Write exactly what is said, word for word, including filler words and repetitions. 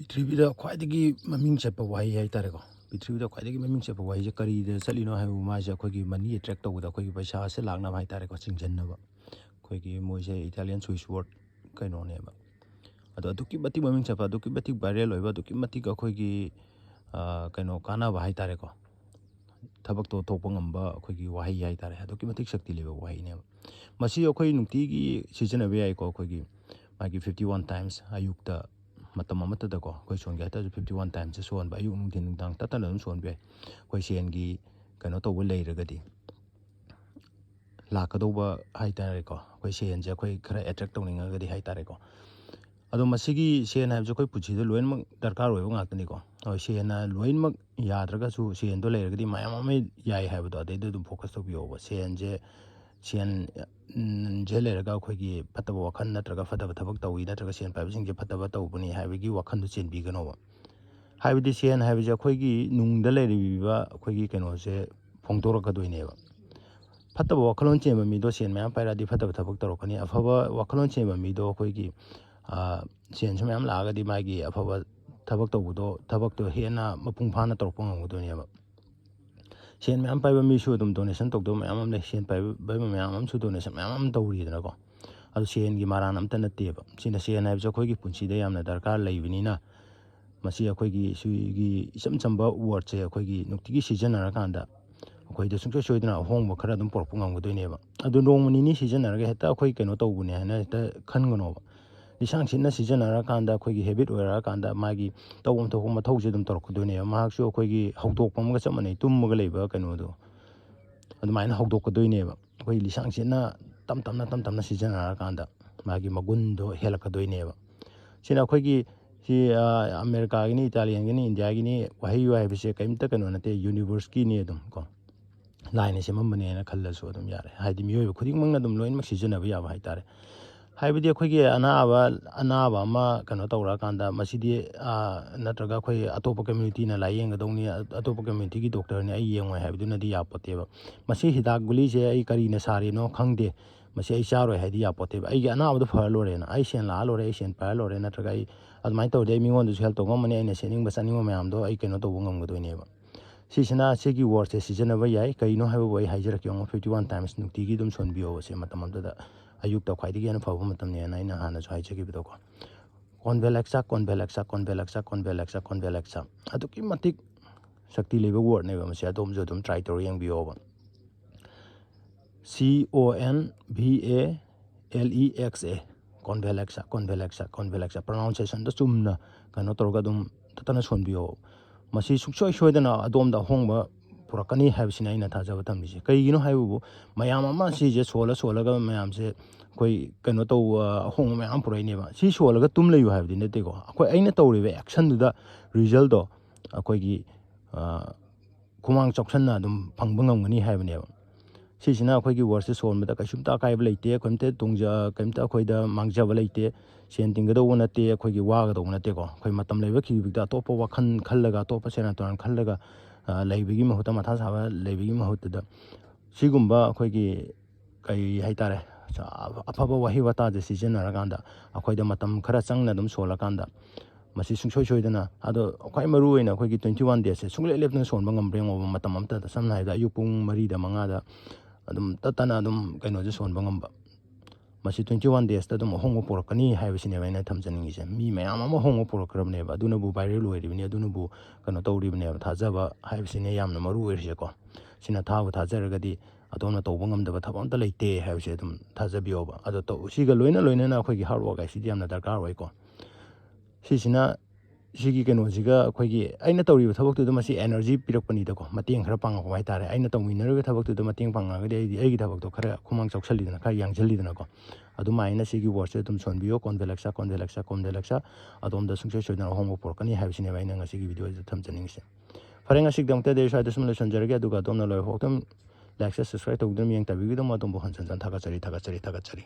ꯄ꯭ꯔꯤꯊꯤꯕꯤꯗ ꯈ꯭ꯋꯥꯏꯗꯒꯤ ꯃꯃꯤꯡ ꯆꯠꯄ ꯋꯥꯍꯩ ꯍꯥꯏꯇꯥꯔꯦꯀꯣ꯫ ꯄ꯭ꯔꯤꯊꯤꯕꯤꯗ ꯈ꯭ꯋꯥꯏꯗꯒꯤ ꯃꯃꯤꯡ ꯆꯠꯄ ꯋꯥꯍꯩꯁꯦ ꯀꯔꯤꯗ ꯆꯠꯂꯤꯅꯣ ꯍꯥꯏꯕ, ꯃꯥꯁꯦ ꯑꯩꯈꯣꯏꯒꯤ ꯃꯅꯤ ꯑꯦꯇ꯭ꯔꯦꯛ ꯇꯧꯕꯗ, ꯑꯩꯈꯣꯏꯒꯤ ꯄꯩꯁꯥꯁꯦ ꯂꯥꯛꯅꯕ ꯍꯥꯏꯇꯥꯔꯦꯀꯣ, ꯆꯤꯡꯁꯤꯟꯅꯕ꯫ ꯑꯩꯈꯣꯏꯒꯤ ꯃꯣꯏꯁꯦ ꯏꯇꯥꯂꯤꯌꯥꯟ ꯁ꯭ꯋꯤꯁ ꯋꯥꯔꯗ ꯀꯩꯅꯣꯅꯦꯕ꯫ ꯑꯗꯣ ꯑꯗꯨꯛꯀꯤ ꯃꯇꯤꯛ ꯃꯃꯤꯡ ꯆꯠꯄ, ꯑꯗꯨꯛꯀꯤ ꯃꯇꯤꯛ ꯚꯥꯏꯔꯦꯜ ꯑꯣꯏꯕ, ꯑꯗꯨꯛꯀꯤ ꯃꯇꯤꯛ ꯑꯩꯈꯣꯏꯒꯤ, ꯑꯥ, ꯀꯩꯅꯣ, ꯀꯥꯟꯅꯕ ꯍꯥꯏꯇꯥꯔꯦꯀꯣ, ꯊꯕꯛꯇꯣ ꯊꯣꯛꯄ ꯉꯝꯕ ꯑꯩꯈꯣꯏꯒꯤ ꯋꯥꯍꯩ ꯍꯥꯏꯇꯥꯔꯦ, ꯑꯗꯨꯛꯀꯤ ꯃꯇꯤꯛ ꯁꯛꯇꯤ ꯂꯩꯕ ꯋꯥꯍꯩꯅꯦꯕ꯫ ꯃꯁꯤ ꯑꯩꯈꯣꯏ ꯅꯨꯡꯇꯤꯒꯤ ꯁꯤꯖꯤꯟꯅꯕ ꯌꯥꯏꯀꯣ꯫ ꯑꯩꯈꯣꯏꯒꯤ ꯃꯥꯒꯤ fifty one times ꯑꯌꯨꯛꯇ ꯃꯇꯝ ꯑꯃꯠꯇꯗꯀꯣ ꯑꯩꯈꯣꯏ ꯁꯣꯟꯒꯦ ꯍꯥꯏ ꯇꯥꯔꯁꯨ fifty one timesꯁꯦ ꯁꯣꯟꯕ, ꯑꯌꯨꯛ, ꯅꯨꯡꯊꯤꯟ, ꯅꯨꯡꯗꯥꯡ ꯇꯠꯇꯅ ꯑꯗꯨꯝ ꯁꯣꯟꯕ ꯌꯥꯏ꯫ ꯑꯩꯈꯣꯏ ꯁꯦꯟꯒꯤ ꯀꯩꯅꯣ ꯇꯧꯕ ꯂꯩꯔꯒꯗꯤ, ꯂꯥꯛꯀꯗꯧꯕ ꯍꯥꯏꯇꯥꯔꯦꯀꯣ, ꯑꯩꯈꯣꯏ ꯁꯦꯟꯁꯦ ꯑꯩꯈꯣꯏ ꯈꯔ ꯑꯦꯇ꯭ꯔꯦꯛ ꯇꯧꯅꯤꯡꯉꯒꯗꯤ ꯍꯥꯏꯇꯥꯔꯦꯀꯣ꯫ ꯑꯗꯣ ꯃꯁꯤꯒꯤ ꯁꯦꯟ ꯍꯥꯏꯕꯁꯦ ꯑꯩꯈꯣꯏ ꯄꯨꯟꯁꯤꯗ ꯂꯣꯏꯅꯃꯛ ꯗꯔꯀꯥꯔ ꯑꯣꯏꯕ ꯉꯥꯛꯇꯅꯤꯀꯣ꯫ ꯍꯣꯏ, ꯁꯦꯟꯅ ꯂꯣꯏꯅꯃꯛ ꯌꯥꯗ꯭ꯔꯒꯁꯨ, ꯁꯦꯟꯗꯣ ꯂꯩꯔꯒꯗꯤ ꯃꯌꯥꯝ ꯑꯃ ꯌꯥꯏ ꯍꯥꯏꯕꯗꯣ, ꯑꯗꯩꯗ ꯑꯗꯨꯝ ꯐꯣꯀꯁ ꯇꯧꯕꯤꯌꯣꯕ꯫ ꯁꯦꯟꯁꯦ, ꯁꯦꯟ, ꯎꯝ, ꯁꯦ ꯂꯩꯔꯒ ꯑꯩꯈꯣꯏꯒꯤ ꯐꯠꯇꯕ ꯋꯥꯈꯜ ꯅꯠꯇ꯭ꯔꯒ ꯐꯠꯇꯕ ꯊꯕꯛ ꯇꯧꯏ ꯅꯠꯇ꯭ꯔꯒ ꯁꯦꯟ ꯄꯥꯏꯕꯁꯤꯡꯁꯦ ꯐꯠꯇꯕ ꯇꯧꯕꯅꯤ ꯍꯥꯏꯕꯒꯤ ꯋꯥꯈꯜꯗꯣ ꯆꯦꯟꯕꯤꯒꯅꯣꯕ꯫ ꯍꯥꯏꯕꯗꯤ ꯁꯦꯟ ꯍꯥꯏꯕꯁꯦ ꯑꯩꯈꯣꯏꯒꯤ ꯅꯨꯡꯗ ꯂꯩꯔꯤꯕ ꯑꯩꯈꯣꯏꯒꯤ ꯀꯩꯅꯣꯁꯦ ꯐꯣꯡꯗꯣꯔꯛꯀꯗꯣꯏꯅꯦꯕ꯫ ꯐꯠꯇꯕ ꯋꯥꯈꯜꯂꯣꯟ ꯆꯦꯟꯕ ꯃꯤꯗꯣ ꯁꯦꯟ ꯃꯌꯥꯝ ꯄꯥꯏꯔꯛꯑꯗꯤ ꯐꯠꯇꯕ ꯊꯕꯛ ꯇꯧꯔꯛꯀꯅꯤ, ꯑꯐꯕ ꯋꯥꯈꯜꯂꯣꯟ ꯆꯦꯟꯕ ꯃꯤꯗꯣ ꯑꯩꯈꯣꯏꯒꯤ, ꯑꯥ, ꯁꯦꯟꯁꯨ ꯃꯌꯥꯝ ꯂꯥꯛꯑꯒꯗꯤ ꯃꯥꯒꯤ ꯑꯐꯕ ꯊꯕꯛ ꯇꯧꯕꯗꯣ, ꯊꯕꯛꯇꯣ ꯍꯦꯟꯅ ꯃꯄꯨꯡ ꯐꯥꯅ ꯇꯧꯔꯛꯄ ꯉꯝꯒꯗꯣꯏꯅꯦꯕ꯫ ꯁꯦꯟ ꯃꯌꯥꯝ ꯄꯥꯏꯕ ꯃꯤꯁꯨ ꯑꯗꯨꯝ ꯗꯣꯅꯦꯁꯟ ꯇꯧꯗꯕ ꯃꯌꯥꯝ ꯑꯃ ꯂꯩ, ꯁꯦꯟ ꯄꯥꯏꯕ ꯃꯌꯥꯝ ꯑꯃꯁꯨ ꯗꯣꯅꯦꯁꯟ ꯃꯌꯥꯝ ꯑꯃ ꯇꯧꯔꯤꯗꯅꯀꯣ꯫ ꯑꯗꯨ ꯁꯦꯟꯒꯤ ꯃꯔꯥꯟ ꯑꯝꯇ ꯅꯠꯇꯦꯕ꯫ ꯁꯤꯅ, ꯁꯦꯟ ꯍꯥꯏꯕꯁꯦ ꯑꯩꯈꯣꯏꯒꯤ ꯄꯨꯟꯁꯤꯗ ꯌꯥꯝꯅ ꯗꯔꯀꯥꯔ ꯂꯩꯕꯅꯤꯅ, ꯃꯁꯤ ꯑꯩꯈꯣꯏꯒꯤ ꯁꯤꯒꯤ ꯏꯆꯝ ꯆꯝꯕ ꯋꯥꯔꯗꯁꯦ ꯑꯩꯈꯣꯏꯒꯤ ꯅꯨꯡꯇꯤꯒꯤ ꯁꯤꯖꯤꯟꯅꯔꯀꯥꯟꯗ ꯑꯩꯈꯣꯏꯗ ꯁꯨꯡꯁꯣꯏ ꯁꯣꯏꯗꯅ ꯑꯍꯣꯡꯕ ꯈꯔ ꯑꯗꯨꯝ ꯄꯨꯔꯛꯄ ꯉꯝꯒꯗꯣꯏꯅꯦꯕ꯫ ꯑꯗꯨ ꯅꯣꯡꯃ ꯅꯤꯅꯤ ꯁꯤꯖꯤꯟꯅꯔꯒ ꯍꯦꯛꯇ ꯑꯩꯈꯣꯏ ꯀꯩꯅꯣ ꯇꯧꯕꯅꯦ ꯍꯥꯏꯅ ꯍꯦꯛꯇ ꯈꯟꯒꯅꯣꯕ꯫ ꯂꯤꯁꯥꯡ ꯁꯤꯠꯅ ꯁꯤꯖꯤꯟꯅꯔꯀꯥꯟꯗ ꯑꯩꯈꯣꯏꯒꯤ ꯍꯦꯕꯤꯠ ꯑꯣꯏꯔꯛꯑꯀꯥꯟꯗ ꯃꯥꯒꯤ ꯇꯧꯐꯝ ꯊꯣꯛꯄ ꯃꯊꯧꯁꯦ ꯑꯗꯨꯝ ꯇꯧꯔꯛꯀꯗꯣꯏꯅꯦꯕ꯫ ꯃꯍꯥꯛꯁꯨ ꯑꯩꯈꯣꯏꯒꯤ ꯍꯧꯗꯣꯛꯄ ꯑꯃꯒ ꯆꯞ ꯃꯥꯟꯅꯩ, ꯇꯨꯝꯃꯒ ꯂꯩꯕ ꯀꯩꯅꯣꯗꯣ ꯑꯗꯨꯃꯥꯏꯅ ꯍꯧꯗꯣꯛꯀꯗꯣꯏꯅꯦꯕ꯫ ꯑꯩꯈꯣꯏ ꯂꯤꯁꯥꯡ ꯁꯤꯠꯅ ꯇꯞ ꯇꯞꯅ, ꯇꯞ ꯇꯞꯅ ꯁꯤꯖꯤꯟꯅꯔꯀꯥꯟꯗ ꯃꯥꯒꯤ ꯃꯒꯨꯟꯗꯣ ꯍꯦꯜꯂꯛꯀꯗꯣꯏꯅꯦꯕ꯫ ꯁꯤꯅ ꯑꯩꯈꯣꯏꯒꯤ ꯁꯤ, ꯑ, ꯑꯃꯦꯔꯤꯀꯥꯒꯤꯅꯤ, ꯏꯇꯥꯂꯤꯌꯟꯒꯤꯅꯤ, ꯏꯟꯗꯤꯌꯥꯒꯤꯅꯤ, ꯋꯥꯍꯩ ꯍꯥꯏꯕꯁꯦ ꯀꯔꯤꯝꯇ ꯀꯩꯅꯣ ꯅꯠꯇꯦ, ꯌꯨꯅꯤꯚꯔꯁꯀꯤꯅꯤ ꯑꯗꯨꯝ ꯀꯣ꯫ ꯂꯥꯏꯅ ꯁꯦꯝꯃꯝꯕꯅꯦꯅ ꯈꯜꯂꯁꯨ ꯑꯗꯨꯝ ꯌꯥꯔꯦ꯫ ꯍꯥꯏꯗꯤ ꯃꯤꯑꯣꯏꯕ ꯈꯨꯗꯤꯡꯃꯛꯅ ꯑꯗꯨꯝ ꯂꯣꯏꯅꯃꯛ ꯁꯤꯖꯤꯟꯅꯕ ꯌꯥꯕ ꯍꯥꯏꯇꯥꯔꯦ꯫ ꯍꯥꯏꯕꯗꯤ ꯑꯩꯈꯣꯏꯒꯤ ꯑꯅꯥꯕ, ꯑꯅꯥꯕ ꯑꯃ ꯀꯩꯅꯣ ꯇꯧꯔꯛꯑꯀꯥꯟꯗ ꯃꯁꯤꯗꯤ, ꯑ, ꯅꯠꯇ꯭ꯔꯒ ꯑꯩꯈꯣꯏ ꯑꯇꯣꯞꯄ ꯀꯝꯃ꯭ꯌꯨꯅꯤꯇꯤꯅ ꯂꯥꯏꯌꯦꯡꯒꯗꯧꯅꯤ, ꯑ-, ꯑꯇꯣꯞꯄ ꯀꯝꯃ꯭ꯌꯨꯅꯤꯇꯤꯒꯤ ꯗꯣꯛꯇꯔꯅꯤ, ꯑꯩ ꯌꯦꯡꯉꯣꯏ ꯍꯥꯏꯕꯗꯨꯅꯗꯤ ꯌꯥꯄꯣꯠꯇꯦꯕ꯫ ꯃꯁꯤ ꯍꯤꯗꯥꯛ ꯒꯨꯂꯤꯁꯦ ꯑꯩ ꯀꯔꯤꯅ ꯁꯥꯔꯤꯅꯣ ꯈꯪꯗꯦ, ꯃꯁꯤ ꯑꯩ ꯆꯥꯔꯣꯏ ꯍꯥꯏꯗꯤ ꯌꯥꯄꯣꯠꯇꯦꯕ꯫ ꯑꯩꯒꯤ ꯑꯅꯥꯕꯗꯣ ꯐꯔ ꯂꯣꯏꯔꯦꯅ, ꯑꯩ ꯁꯦꯟ ꯂꯥꯛꯑ ꯂꯣꯏꯔꯦ, ꯑꯩ ꯁꯦꯟ ꯄꯥꯏꯔ ꯂꯣꯏꯔꯦ, ꯅꯠꯇ꯭ꯔꯒ ꯑꯩ ꯑꯗꯨꯃꯥꯏꯅ ꯇꯧꯔꯗꯤ ꯑꯩ ꯃꯤꯉꯣꯟꯗꯁꯨ help ꯇꯧ ꯉꯝꯃꯅꯤ, ꯑꯩꯅ ꯁꯦꯠꯅꯤꯡꯕ ꯆꯥꯅꯤꯡꯕ ꯃꯌꯥꯝꯗꯣ ꯑꯩ ꯀꯩꯅꯣ ꯇꯧꯕ ꯉꯝꯒꯗꯣꯏꯅꯦꯕ꯫ ꯁꯤꯁꯤꯅ ꯁꯤꯒꯤ wordꯁꯦ ꯁꯤꯖꯤꯟꯅꯕ ꯌꯥꯏ꯫ ꯀꯩꯅꯣ ꯍꯥꯏꯕꯕꯨ ꯑꯩ ꯍꯥꯏꯖꯔꯛꯀꯦ ꯌꯦꯡꯉꯣ, fifty one times ꯅꯨꯡꯇꯤꯒꯤ ꯑꯗꯨꯝ ꯁꯣꯟꯕꯤꯌꯣꯕ꯫ ꯁꯦ ꯃꯇꯝ ꯑꯝꯇꯗ ꯑꯌꯨꯛꯇ ꯈ꯭ꯋꯥꯏꯗꯒꯤ ꯍꯦꯟꯅ ꯐꯕ ꯃꯇꯝꯅꯦꯅ ꯑꯩꯅ ꯍꯥꯟꯅꯁꯨ ꯍꯥꯏꯖꯈꯤꯕꯗꯣꯀꯣ꯫ Convalexa, Convalexa, Convalexa, Convalexa, Convalexa꯫ ꯑꯗꯨꯛꯀꯤ ꯃꯇꯤꯛ ꯁꯛꯇꯤ ꯂꯩꯕ wordꯅꯦꯕ ꯃꯁꯤ꯫ ꯑꯗꯣꯝꯁꯨ ꯑꯗꯨꯝ try ꯇꯧꯔ ꯌꯦꯡꯕꯤꯌꯣꯕ꯫ C O N V A L E X A, Convalexa, Convalexa, Convalexa꯫ Pronunciationꯗ ꯆꯨꯝꯅ ꯀꯩꯅꯣ ꯇꯧꯔꯒ ꯑꯗꯨꯝ ꯇꯠꯇꯅ ꯁꯣꯟꯕꯤꯌꯣ꯫ ꯃꯁꯤ ꯁꯨꯡꯁꯣꯏ ꯁꯣꯏꯗꯅ ꯑꯗꯣꯝꯗ ꯑꯍꯣꯡꯕ ꯄꯨꯔꯛꯀꯅꯤ ꯍꯥꯏꯕꯁꯤꯅ ꯑꯩꯅ ꯊꯥꯖꯕ ꯊꯝꯃꯤꯁꯦ꯫ ꯀꯩꯒꯤꯅꯣ ꯍꯥꯏꯕꯕꯨ, ꯃꯌꯥꯝ ꯑꯃ ꯁꯤꯁꯦ ꯁꯣꯜꯂ ꯁꯣꯜꯂꯒ ꯃꯌꯥꯝꯁꯦ ꯑꯩꯈꯣꯏ ꯀꯩꯅꯣ ꯇꯧꯕ, ꯑꯍꯣꯡꯕ ꯃꯌꯥꯝ ꯄꯨꯔꯛꯏꯅꯦꯕ꯫ ꯁꯤ ꯁꯣꯜꯂꯒ ꯇꯨꯝ ꯂꯩꯌꯨ ꯍꯥꯏꯕꯗꯤ ꯅꯠꯇꯦꯀꯣ꯫ ꯑꯩꯈꯣꯏ, ꯑꯩꯅ ꯇꯧꯔꯤꯕ actionꯗꯨꯗ resultꯗꯣ ꯑꯩꯈꯣꯏꯒꯤ, ꯑ, ꯈꯨꯃꯥꯡ ꯆꯥꯎꯁꯟꯅ ꯑꯗꯨꯝ ꯐꯪꯕ ꯉꯝꯒꯅꯤ ꯍꯥꯏꯕꯅꯦꯕ꯫ ꯁꯤꯁꯤꯅ ꯑꯩꯈꯣꯏꯒꯤ wordꯁꯦ ꯁꯣꯟꯕꯗ ꯀꯩꯁꯨꯝꯇ ꯑꯀꯥꯏꯕ ꯂꯩꯇꯦ, ꯀꯩꯝꯇ ꯇꯣꯡꯖ-, ꯀꯩꯝꯇ ꯑꯩꯈꯣꯏꯗ ꯃꯥꯡꯖꯕ ꯂꯩꯇꯦ, ꯁꯦꯟ ꯇꯤꯡꯒꯗꯧꯕ ꯅꯠꯇꯦ, ꯑꯩꯈꯣꯏꯒꯤ ꯋꯥꯒꯗꯧꯕ ꯅꯠꯇꯦꯀꯣ꯫ ꯑꯩꯈꯣꯏ ꯃꯇꯝ ꯂꯩꯕ ꯈꯤꯕꯤꯛꯇ ꯑꯇꯣꯞꯄ ꯋꯥꯈꯜ ꯈꯜꯂꯒ, ꯑꯇꯣꯞꯄ ꯁꯦꯔꯥꯟ ꯇꯨꯔꯥꯟ ꯈꯜꯂꯒ, ꯑ, ꯂꯩꯕꯒꯤ ꯃꯍꯨꯠꯇ, ꯃꯊꯥ ꯁꯥꯕ ꯂꯩꯕꯒꯤ ꯃꯍꯨꯠꯇꯨꯗ, ꯁꯤꯒꯨꯝꯕ ꯑꯩꯈꯣꯏꯒꯤ ꯀꯩ ꯍꯥꯏꯇꯥꯔꯦ, ꯑꯐꯕ ꯋꯥꯍꯩ ꯋꯥꯇꯥꯁꯦ ꯁꯤꯖꯤꯟꯅꯔꯀꯥꯟꯗ, ꯑꯩꯈꯣꯏꯗ ꯃꯇꯝ ꯈꯔ ꯆꯪꯅ ꯑꯗꯨꯝ ꯁꯣꯜꯂꯀꯥꯟꯗ, ꯃꯁꯤ ꯁꯨꯡꯁꯣꯏ ꯁꯣꯏꯗꯅ, ꯑꯗꯣ ꯈ꯭ꯋꯥꯏ ꯃꯔꯨ ꯑꯣꯏꯅ ꯑꯩꯈꯣꯏꯒꯤ twenty one daysꯁꯦ ꯁꯨꯡꯂꯦꯞ ꯂꯦꯞꯇꯅ ꯁꯣꯟꯕ ꯉꯝꯕ꯭ꯔꯥ ꯌꯦꯡꯉꯣꯕ꯫ ꯃꯇꯝ ꯑꯝꯇꯗ, ꯁꯝꯅ ꯍꯥꯏꯔꯕꯗ ꯑꯌꯨꯛ ꯄꯨꯡ ꯃꯔꯤꯗ, ꯃꯉꯥꯗ ꯑꯗꯨꯝ ꯇꯠꯇꯅ ꯑꯗꯨꯝ ꯀꯩꯅꯣꯁꯦ ꯁꯣꯟꯕ ꯉꯝꯕ꯫ ꯃꯁꯤ twenty one daysꯇ ꯑꯗꯨꯝ ꯑꯍꯣꯡꯕ ꯄꯨꯔꯛꯀꯅꯤ ꯍꯥꯏꯕꯁꯤꯅꯦꯕ ꯑꯩꯅ ꯊꯝꯖꯅꯤꯡꯉꯤꯁꯦ꯫ ꯃꯤ ꯃꯌꯥꯝ ꯑꯃ ꯑꯍꯣꯡꯕ ꯄꯨꯔꯛꯈ꯭ꯔꯕꯅꯦꯕ, ꯑꯗꯨꯅꯕꯨ viral ꯑꯣꯏꯔꯤꯕꯅꯤ, ꯑꯗꯨꯅꯕꯨ ꯀꯩꯅꯣ ꯇꯧꯔꯤꯕꯅꯦꯕ꯫ ꯊꯥꯖꯕ ꯍꯥꯏꯕꯁꯤꯅꯦ ꯌꯥꯝꯅ ꯃꯔꯨ ꯑꯣꯏꯔꯤꯁꯦꯀꯣ꯫ ꯁꯤꯅ ꯊꯥꯕꯨ ꯊꯥꯖꯔꯒꯗꯤ ꯑꯗꯣꯝꯅ ꯇꯧꯕ ꯉꯝꯗꯕ ꯊꯕꯛ ꯑꯝꯇ ꯂꯩꯇꯦ ꯍꯥꯏꯕꯁꯦ ꯑꯗꯨꯝ ꯊꯥꯖꯕꯤꯌꯣꯕ꯫ ꯑꯗꯣ ꯇꯧ-, ꯁꯤꯒ ꯂꯣꯏꯅ ꯂꯣꯏꯅꯅ ꯑꯩꯈꯣꯏꯒꯤ hard work ꯍꯥꯏꯁꯤꯗꯤ ꯌꯥꯝꯅ ꯗꯔꯀꯥꯔ ꯑꯣꯏꯀꯣ꯫ ꯁꯤꯁꯤꯅ, ꯁꯤꯒꯤ ꯀꯩꯅꯣꯁꯤꯒ ꯑꯩꯈꯣꯏꯒꯤ ꯑꯩꯅ ꯇꯧꯔꯤꯕ ꯊꯕꯛꯇꯨꯗ ꯃꯁꯤ energy ꯄꯤꯔꯛꯄꯅꯤꯗꯀꯣ, ꯃꯇꯦꯡ ꯈꯔ ꯄꯥꯡꯉꯛꯄ ꯍꯥꯏꯇꯥꯔꯦ꯫ ꯑꯩꯅ ꯇꯧꯃꯤꯟꯅꯔꯤꯕ ꯊꯕꯛꯇꯨꯗ ꯃꯇꯦꯡ ꯄꯥꯡꯉꯛꯑꯒꯗꯤ ꯑꯩꯗꯤ ꯑꯩꯒꯤ ꯊꯕꯛꯇꯣ ꯈꯔ ꯈꯨꯃꯥꯡ ꯆꯥꯎꯁꯜꯂꯤꯗꯅ, ꯈꯔ ꯌꯥꯡꯁꯜꯂꯤꯗꯅꯀꯣ꯫ ꯑꯗꯨꯃꯥꯏꯅ ꯁꯤꯒꯤ wordꯁꯦ ꯑꯗꯨꯝ ꯁꯣꯟꯕꯤꯌꯣ, Convalexa, Convalexa, Convalexa꯫ ꯑꯗꯣꯝꯗ ꯁꯨꯡꯁꯣꯏ ꯁꯣꯏꯗꯅ ꯑꯍꯣꯡꯕ ꯄꯨꯔꯛꯀꯅꯤ ꯍꯥꯏꯕꯁꯤꯅꯦꯕ ꯑꯩꯅ ꯉꯁꯤꯒꯤ videoꯁꯤꯗ ꯊꯝꯖꯅꯤꯡꯉꯤꯁꯦ꯫ ꯐꯔꯦ, ꯉꯁꯤꯒꯤꯗꯃꯛꯇꯗꯤ ꯑꯩ ꯁ꯭ꯋꯥꯏꯗ ꯁꯨꯝ ꯂꯣꯏꯁꯤꯟꯖꯔꯒꯦ, ꯑꯗꯨꯒ ꯑꯗꯣꯝꯅ ꯂꯣꯏꯕ ꯐꯥꯎ ꯑꯗꯨꯝ likesꯦ subscribe ꯇꯧꯕꯤꯗꯨꯅ ꯃꯤꯠꯌꯦꯡ ꯇꯥꯕꯤꯕꯒꯤꯗꯃꯛ ꯑꯗꯣꯝꯕꯨ ꯍꯟꯖꯟ ꯍꯟꯖꯟ ꯊꯥꯒꯠꯆꯔꯤ, ꯊꯥꯒꯠꯆꯔꯤ, ꯊꯥꯒꯠꯆꯔꯤ꯫